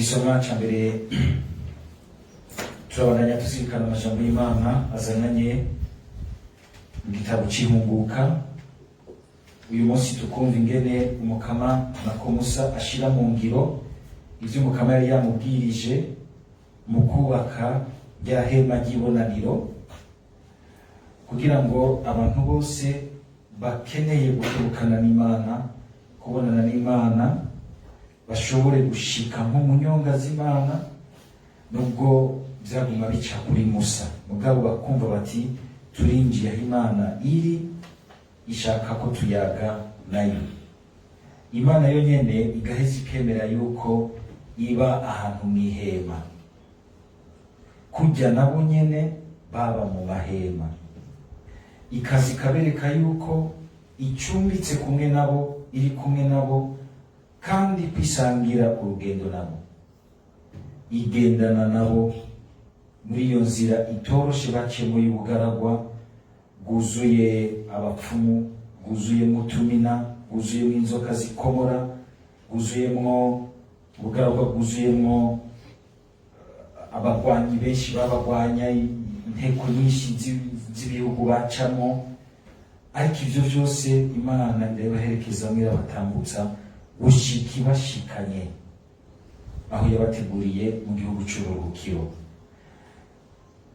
Gisomwa ca mbere turabandanya tuzirikana amajambo y'Imana azananye mu gitabo c'Ihunguka. Uyu munsi tukumva ingene Umukama nako Musa ashira mu ngiro ivyo Umukama yari yamubwirije mu kubaka rya hema ry'ibonaniro, kugira ngo abantu bose bakeneye gutubukana n'Imana, kubonana n'Imana, bashobore gushika nko mu nyonga z'Imana, nubwo vyaguma bica kuri Musa, mugabo bakumva bati turinjiye aho Imana iri, ishaka ko tuyaga nayo. Imana yo nyene igaheza ikemera yuko iba ahantu mw'ihema, kurya nabo nyene baba mu mahema, ikaza ikabereka yuko icumbitse kumwe nabo, iri kumwe nabo, kandi kwisangira urugendo nabo, igendana nabo muri iyo nzira itoroshe baciyemo y'ubugaragwa bwuzuye abapfumu, bwuzuyemo utumina, bwuzuyemo inzoka zikomora, bwuzuyemwo ubugaragwa, bwuzuyemwo abagwanyi benshi babagwanya, inteko nyinshi z'ibihugu bacamo. Ariko ivyo vyose Imana irabaherekezamwo, irabatambutsa gushika ibashikanye aho yabateguriye mu gihugu c'uburuhukiro.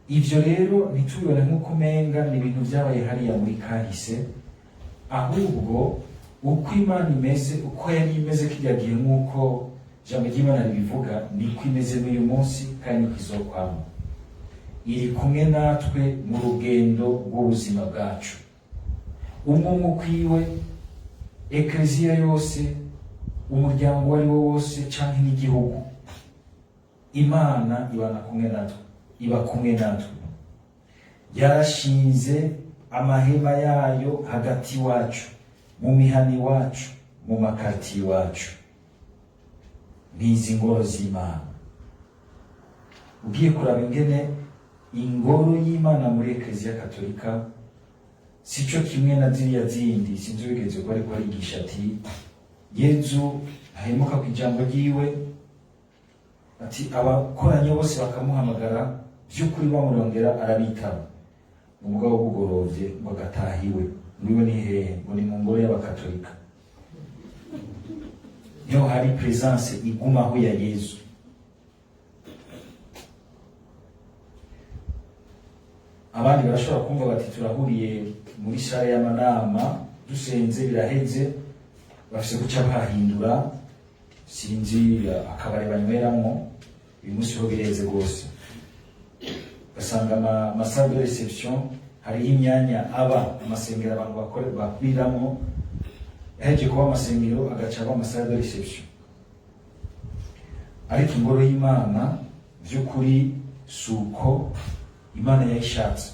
Ivyo rero ntitubibone nk'uko umenga ni ibintu vyabaye hariya muri kahise, ahubwo uko Imana imeze, uko yari imeze kirya gihe, nk'uko ijambo ry'Imana ribivuga, niko imeze n'uyu munsi kandi niko izokwama. Iri kumwe natwe mu rugendo rw'ubuzima bwacu, umwe umwe ukwiwe, ekleziya yose, umuryango uwo ari wo wose canke n'igihugu. Imana ibana kumwe natwe, iba kumwe natwe. Yarashinze amahema yayo hagati iwacu, mu mihana iwacu, mu makartiye iwacu. N'izi ngoro z'Imana, ugiye kuraba ingene ingoro y'Imana muri Ekleziya Katolika sico kimwe na ziriya zindi. Sinzi wigeze ko ariko arigisha ati Yezu ahemuka ku ijambo ryiwe, ati abakoranye bose bakamuhamagara by'ukuri bamurondera arabitaba, umugabo bugorovye ngo agataha iwe. Ngo iwe ni hehe? Ngo ni mu ngoro y'Abakatolika, niho hari présence igumaho ya Yezu. Abandi barashobora kumva bati turahuriye muri salle y'amanama dusenze biraheze, bafise guca bahindura sinzi akabare banyweramwo. Uyu munsi ho bireze rwose, ugasanga ama salle de réception hariho imyanya aba amasengero abantu bakore bakwiramwo, yaheje kuba amasengero agaca aba ama salle de réception. Ariko ingoro y'Imana vy'ukuri suko Imana yayishatse.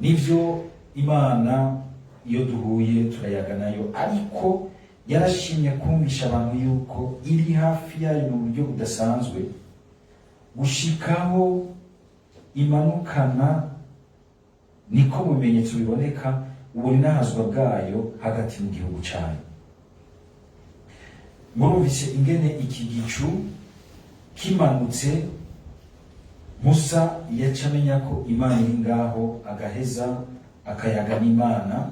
Nivyo, Imana iyo duhuye turayaga nayo, ariko yarashimye kumvisha abantu yuko iri hafi yayo mu buryo budasanzwe, gushikaho imanukana, niko mu bimenyetso biboneka, uburinahazwa bwayo hagati mu gihugu cayo. Murumvise ingene iki gicu kimanutse, Musa yaca amenya ko Imana iri ngaho, agaheza akayaga n'Imana.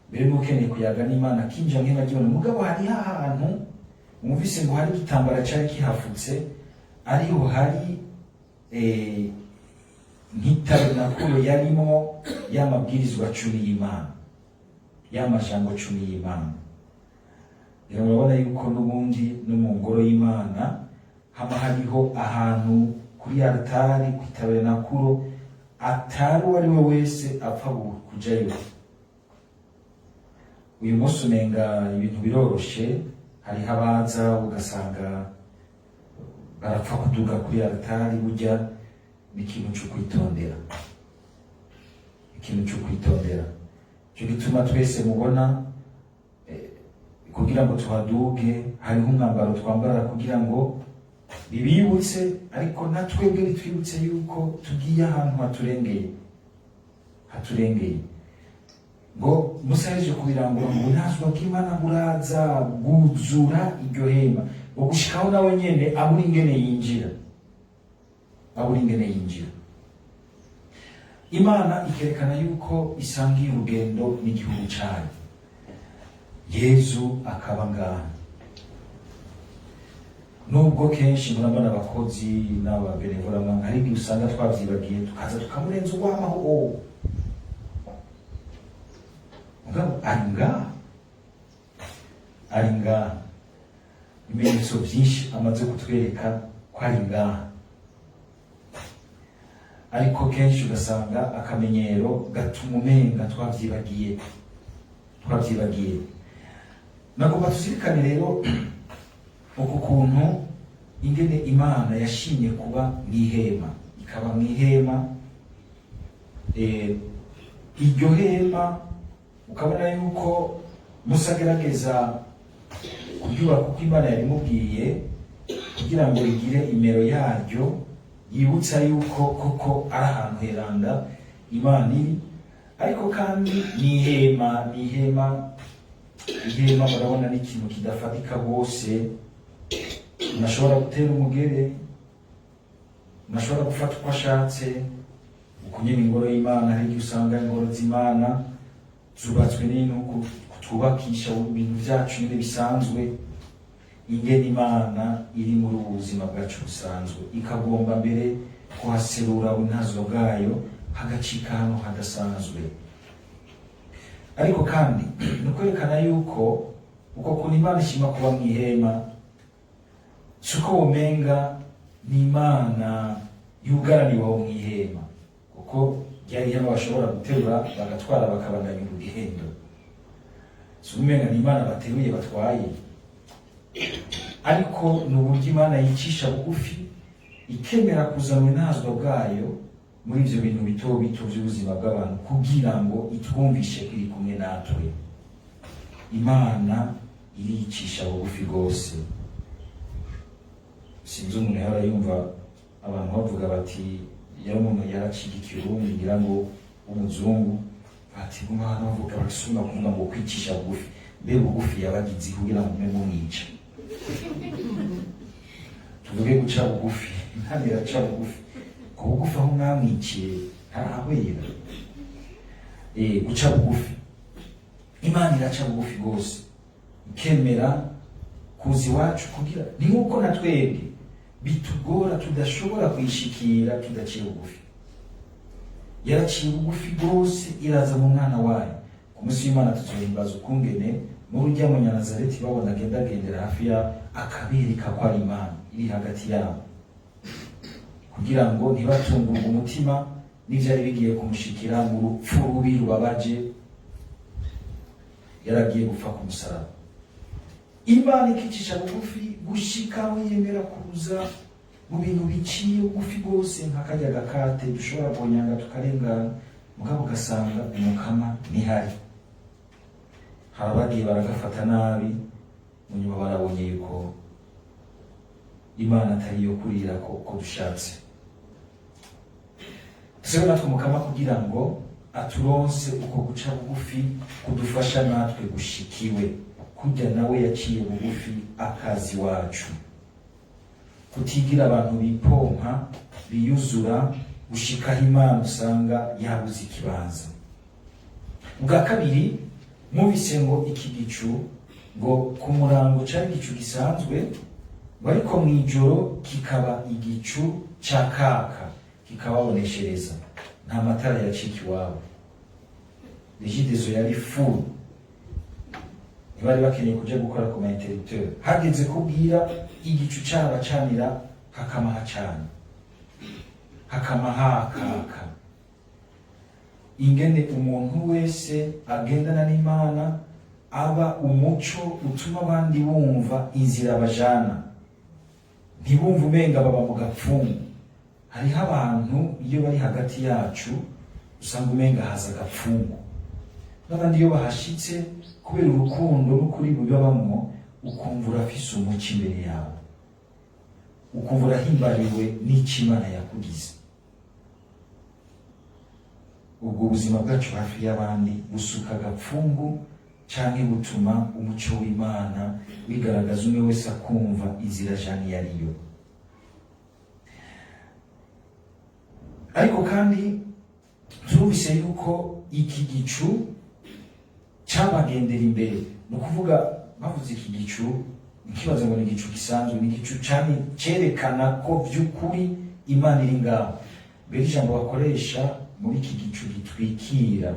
Mbere n'ukeneye kuyaga n'Imana kinjira nk'ihema ry'ibonaniro. Mugabo hariho ahantu mwumvise ngo hari igitambara cari kihafutse, ariho hari nk'itabernakulo yarimwo ya mabwirizwa 10 y'Imana, ya majambo 10 y'Imana. Rero murabona yuko n'ubundi no mu ngoro y'Imana haba hariho ahantu kuri altari, ku itabernakulo, atari uwo ari we wese apfa kujayo. Uyu munsi umenga ibintu biroroshe, hariho abaza ugasanga barapfa kuduga kuri altari. Burya ni ikintu cyo kwitondera, ikintu cyo kwitondera. Cyo gituma twese mubona kugira ngo tuhaduge hariho umwambaro twambara kugira ngo bibibutse, ariko na twebwe bitwibutse yuko tugiye ahantu haturengeye, haturengeye. Ngo Musa yaje kubirangura, ngo ubunazwa bw'Imana buraza bwuzura iryo hema. Ngo gushikaho nawe nyene abura ingene yinjira, abura ingene yinjira. Imana ikerekana yuko isangiye urugendo n'igihugu cayo. Yezu akaba ngaha, nubwo kenshi murabona abakozi n'aba bénévoles, hari igihe usanga twavyibagiye, tukaza tukamurenza urwamaho. Mugabo ari ngaha, ari ngaha. Ibimenyetso byinshi amaze kutwereka ko ari ngaha, ariko kenshi ugasanga akamenyero gatuma umenga twavyibagiye, twavyibagiye. Nagomba tuzirikane rero uku kuntu, ingene Imana yashimye kuba mw'ihema, ikaba mw'ihema. Iryo hema ukabona yuko Musa agerageza kuryubaka uko Imana yarimubwiye, kugira ngo rigire imero yaryo yibutsa yuko koko ari ahantu heranda Imana iri. Ariko kandi ni ihema, ni ihema. Ihema murabona ni ikintu kidafatika rwose. Unashobora gutera umugere, unashobora gufata uko ashatse. Uku nyene ingoro y'Imana, hari igihe usanga ingoro z'Imana zubatswe n'intu twubakisha ibintu vyacu nyene bisanzwe. Ingene Imana iri muri ubu buzima bwacu busanzwe, ikagomba mbere kuhaserura ubunazwa bwayo, hagacika hano hadasanzwe. Ariko kandi ni ukwerekana yuko uko kuntu Imana ishima kuba mu ihema, si uko womenga ni Imana yugaraniwe aho mu ihema, kuko ryari ihema bashobora guterura bagatwara, bakabandanya urugendo. Si umenga ni Imana bateruye batwaye, ariko ni uburyo Imana yicisha bugufi, ikemera kuzana ubunazwa bwayo muri ivyo bintu bito bito by'ubuzima bw'abantu, kugira ngo itwumvishe ko iri kumwe natwe. Imana iriyicisha bugufi rwose. Sinzi umuntu yahora yumva abantu bavuga bati, yari umuntu yaraciga ikirundi, ngira ngo umuzungu, ati guma hano bavuga, bagisubira kuvuga ngo kwicisha bugufi. Mbe bugufi yabagize kugira ngo mume mumwica? Tuvuge guca bugufi, Imana iraca bugufi. Ku bugufi aho mwamwiciye ntarahwera. Guca bugufi, Imana iraca bugufi rwose, ikemera kuza iwacu, kugira ni nk'uko na twebwe bitugora, tudashobora kuyishikira tudaciye bugufi. Yaraciye bugufi rwose, iraza mu mwana wayo. Ku munsi w'Imana tuzohimbaza ukungene n'urujya mu Nyanazareti babona agendagendera hafi ya, akabereka ko ari Imana iri hagati yabo, kugira ngo ntibatungurwe umutima n'ivyari bigiye kumushikira mu rupfu rubi rubabaje yaragiye gupfa ku musaraba. Imana ikicisha bugufi gushika aho yemera kuza mu bintu biciye bugufi rwose, nka karya gakate dushobora kunyanga tukarengana, mugabo ugasanga Umukama nihari. Hari abagiye baragafata nabi, mu nyuma barabonye yuko Imana atari iyo kurira ko uko dushatse. Dusabe natwe Umukama kugira ngo aturonse uko guca bugufi kudufasha natwe gushikiwe, kurya nawe yaciye bugufi akazi wacu, kutigira abantu bipompa, biyuzura gushikaho Imana usanga yabuze ikibanza. Ubwa kabiri, mubise ngo iki gicu, ngo ku murango cari igicu gisanzwe, ngo ariko mw'ijoro kikaba igicu ca kaka kikababoneshereza. Nta matara yacika iwabo, Regideso yari full, ntibari bakeneye kuja gukora ku ma interrupteur. Hageze kubwira, igicu carabacanira, hakama hacana, hakama hakaka. Ingene umuntu wese agendana n'Imana aba umuco utuma abandi bumva inzira bajana, ntibumve umenga baba mu gapfungu. Hariho abantu iyo bari hagati yacu usanga umenga haza agapfungu, n'abandi iyo bahashitse, kubera urukundo n'ukuri bubabamwo, ukumva urafise umuco imbere yawe, ukumva urahimbariwe n'icyo Imana yakugize. Ubwo buzima bwacu hafi y'abandi busuka agapfungu canke bukaduha umuco. Canke butuma umuco w'Imana wigaragaza, umwe wese akumva inzira jana iyo ariyo. Ariko kandi turumvise yuko iki gicu cabagendera imbere. Ni ukuvuga, bavuze iki gicu, ntikibaze ngo ni igicu gisanzwe, ni igicu cane cerekana ko vy'ukuri Imana iri ngaho. Mbere ijambo bakoresha muri iki gicu gitwikira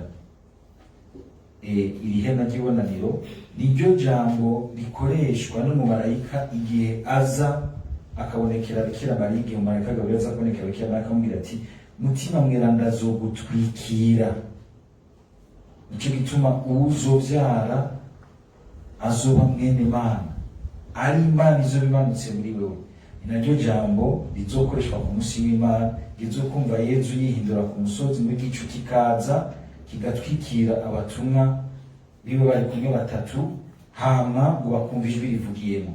iri hema ry'ibonaniro, niryo jambo rikoreshwa n'umumarayika igihe aza akabonekera Bikira Mariya, igihe umumarayika Gaburiyeli aza kubonekera Bikira Mariya akamubwira ati: "Mutima Mweranda azogutwikira, nico gituma uwuzovyara azoba mwene Mana, ari Imana izoba imanutse muri wewe." Ni naryo jambo rizokoreshwa ku munsi w'Imana, rizokumva Yezu yihindura ku musozi muri gicu, kikaza kigatwikira abatumwa biwe bari kumwe batatu, hama ngo bakumva ijwi rivugiyemo.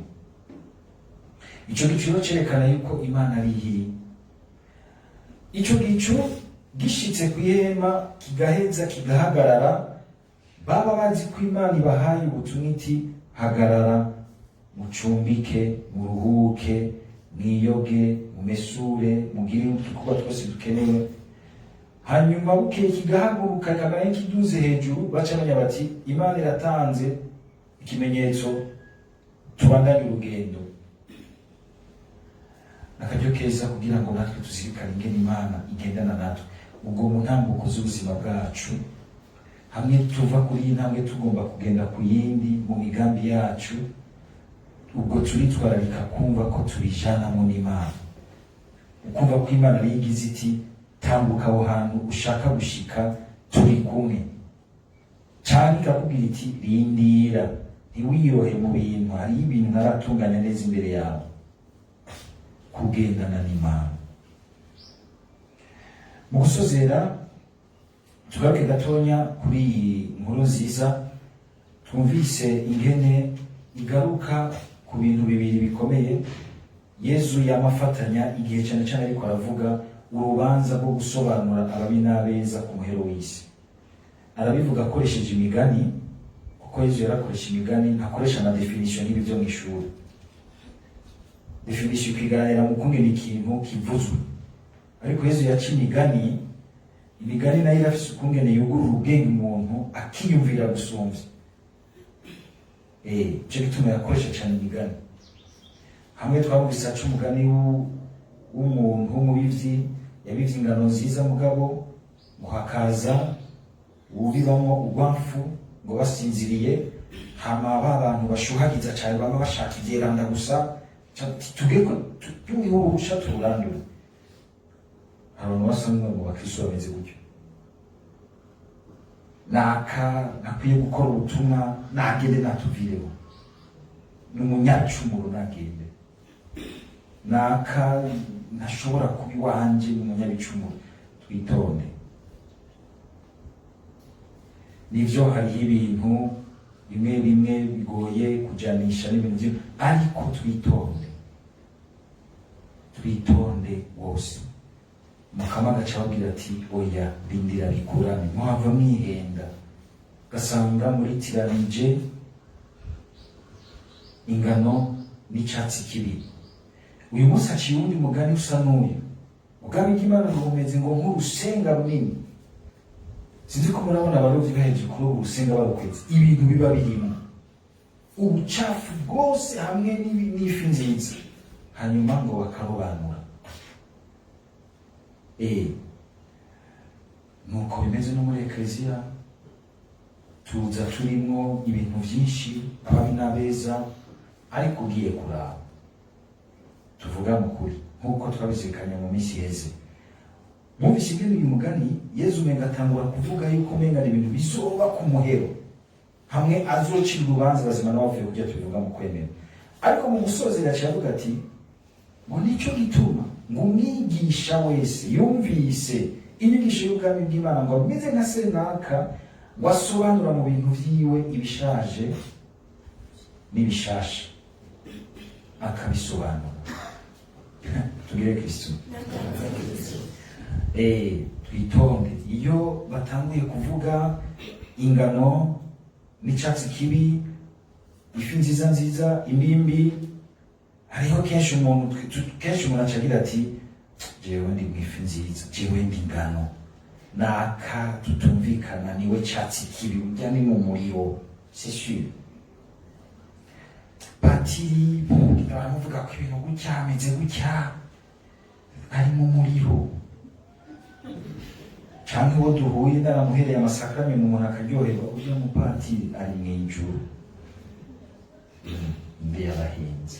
Ico gicu rero cerekana yuko Imana ari ihiri. Ico gicu gishitse ku ihema, kigaheza kigahagarara, baba bazi ko Imana ibahaye ubutumwa iti: "Hagarara, mucumbike, muruhuke, mwiyoge, mumesure, mugire udukorwa twose dukenewe." Hanyuma bukeye kigahaguruka, kamera nk'ikiduze hejuru, baca bamenya bati: "Imana iratanze ikimenyetso, tubandanye urugendo." Akaryo keza kugira ngo natwe tuzirikane ingene Imana igendana natwe ubwo mu ntambuko z'ubuzima bwacu, hamwe tuva kuri iyi ntambwe tugomba kugenda ku yindi mu migambi yacu. Ubwo turitwararika kumva ko tubijanamo n'Imana, ukumva ko Imana ariyo igize iti: "Tambuka aho hantu ushaka gushika, turi kumwe", canke ikakubwira iti: "Rindira, ntiwiyohe mu bintu, hariho ibintu ntaratunganya neza imbere yawe." Kugendana n'Imana. Mu gusozera, tugaruke gatonya kuri iyi nkuru nziza. Twumvise ingene igaruka ku bintu bibiri bikomeye Yezu yamafatanya igihe cyane cyane ariko aravuga urubanza rwo gusobanura ababi n'abeza ku muhero w'isi. Arabivuga akoresheje imigani, kuko Yezu yarakoresha imigani, ntakoresha ama définition nk'ibi byo mu ishuri. Définition ikiganira mu kungena ikintu kivuzwe, ariko Yezu yaca imigani. Imigani nayo irafise ukungene yugurura ubwenge, umuntu akiyumvira gusumvya. Ico gituma yakoresha cane imigani. Hamwe twamvise aca umugani w'umuntu w'umubivyi yabivye ingano nziza, mugabo ngo hakaza uwubibamwo urwamfu ngo basinziriye, hama ba bantu bashuhagiza cane, bama bashaka ivyeranda gusa, tugeko tuwihurusha tuwurandure. Hari abantu basa mu bakristo bameze gutyo: "Naka ntakwiye gukora ubutumwa, nagende, natuvireho, ni umunyacumuro, nagende. Naka ntashobora kuba iwanje, ni umunyabicumuro." Twitonde. Nivyo, hariho ibintu bimwe bimwe bigoye kujanisha n'ibintu byinshi, ariko twitonde, twitonde wose. Mukama agaca ababwira ati: "Oya, rindira bikurane, muhava mwihenda, gasanga muritiranije ingano n'icatsi kibi." Uyu munsi aciye uwundi mugani usa n'uyu. Ubwami bw'Imana ngo bumeze ngo nk'urusenga runini. Sinzi ko murabona abarovyi baheje kuroba urusenga, barukwetse, ibintu biba birimo ubucafu bwose hamwe n'ifi nziza, hanyuma ngo bakarobanura. Nuko bimeze no muri ekleziya, tuza turimwo ibintu vyinshi, ababi n'abeza. Ariko ugiye kuraba, tuvuga mu kuri nk'uko twabizirikanye mu minsi iheze, mwumvise ingene uyu mugani Yezu umenga atangura kuvuga yuko umenga ni ibintu bizoba ku muhero, hamwe azocira urubanza bazima n'abavuye kurya, tubivuga mu kwemera. Ariko mu gusozera yaciye avuga ati ngo nicyo gituma ngo umwigisha wese yumvise inyigisho y'ubwami bw'Imana ngo ameze nka senaka, ngo asobanura mu bintu vyiwe ibishaje n'ibishasha, akabisobanura. Tugire Kristo. Twitonde iyo batanguye kuvuga ingano. n'icyatsi kibi, ifi nziza nziza, imbimbi. Hariho kenshi umuntu, kenshi umuntu aca agira ati: "Jewe ndi mu ifi nziza, jewe ndi ingano, naka tutumvikana niwe cyatsi kibi, urya ni mu muriro." C'est sûr, patiri baramuvuga ko ibintu gutya, ameze gutya, ari mu muriro. Canke uwo duhuye naramuhereye amasakramentu, umuntu akaryoherwa, urya mupatiri ari mw'ijuru. Mbe yabahenze?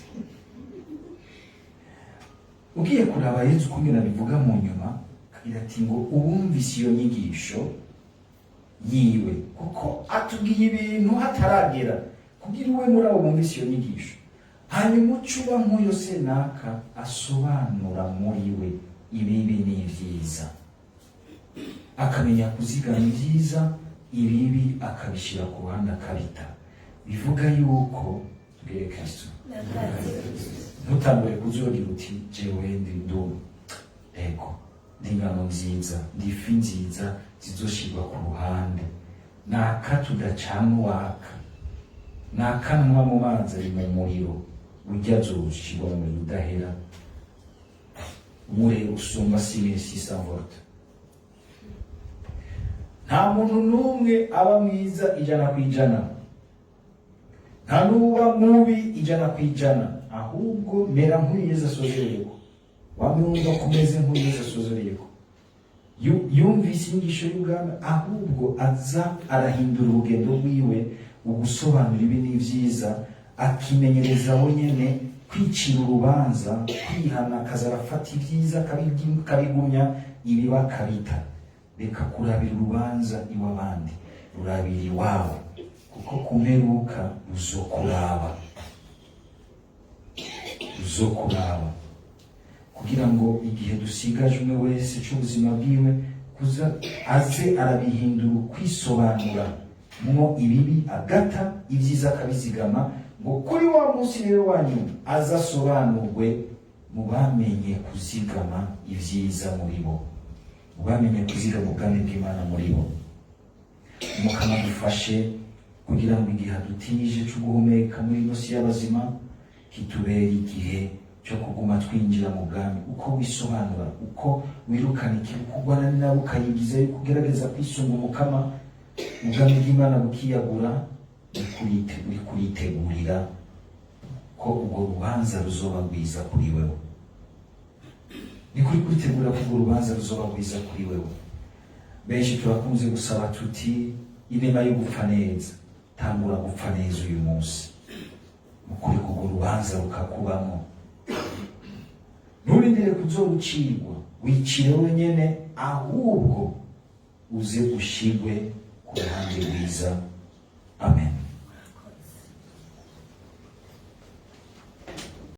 Ugiye kuraba Yezu ukungene abivuga mu nyuma, akagira ati ngo uwumvise iyo nyigisho yiwe, kuko atubwiye ibintu hataragera kugira uwe muri abo bumvise iyo nyigisho, hanyuma uca uba nk'uyo senaka asobanura muri we ibibi n'ibyiza, akamenya kuzigama ibyiza, ibibi akabishyira ku ruhande, akabita. Bivuga yuko tubwire Kristo, ntutangure kuzogira uti: "Jewe ndi ndu ego, ndi ingano nziza, ndi ifi nziza zizoshirwa ku ruhande, naka tudacana uwaka, naka nnywa mu mazi ari mu muriro, urya azoshirwa mu muriro udahera, umuriro usumba 6600 volt." Nta muntu n'umwe aba mwiza 100%, nta n'uba mubi 100%. Ahubwo mera nk'uyu Yezu asozereyeko, wamwe wumva ko umeze nk'uyu Yezu asozereyeko. Yumvise inyigisho y'ubwami, ahubwo aza arahindura urugendo rwiwe, ugusobanura ibi n'ibyiza, akimenyereza wenyene kwicira urubanza, kwihana, akaza arafata ibyiza akabigumya, ibiba akabita. Reka kurabira urubanza iw'abandi, rurabira iwawe, kuko ku mperuka ruzokuraba, ruzokuraba. Kugira ngo igihe dusigaje umwe wese c'ubuzima bwiwe kuza aze arabihindura ukwisobanura mwo ibibi agata, ibyiza akabizigama, ngo kuri wa munsi rero wa nyuma aze asobanurwe mu bamenye kuzigama ibyiza muri bo, mu bamenye kuzigama ubwami bw'Imana muri bo. Umukama dufashe kugira ngo igihe adutije cyo guhumeka muri ino si y'abazima kitubere igihe cyo kuguma twinjira mu bwami. Uko wisobanura, uko wirukana ikibi, uko ugwana nawe ukayigizayo, uko ugerageza kwisunga Umukama, ubwami bw'Imana bukiyagura, uri kuritegurira ko urwo rubanza ruzoba rwiza kuri wewe. Ni kuri kuritegura ko urwo rubanza ruzoba rwiza kuri wewe. Benshi turakunze gusaba tuti: "Inema yo gupfa neza." Tangura gupfa neza uyu munsi, ukuri urwo rubanza rukakubamo. Nturindire kuzorucirwa, wicire wenyene, ahubwo uze ushigwe ku ruhande rwiza. Amen.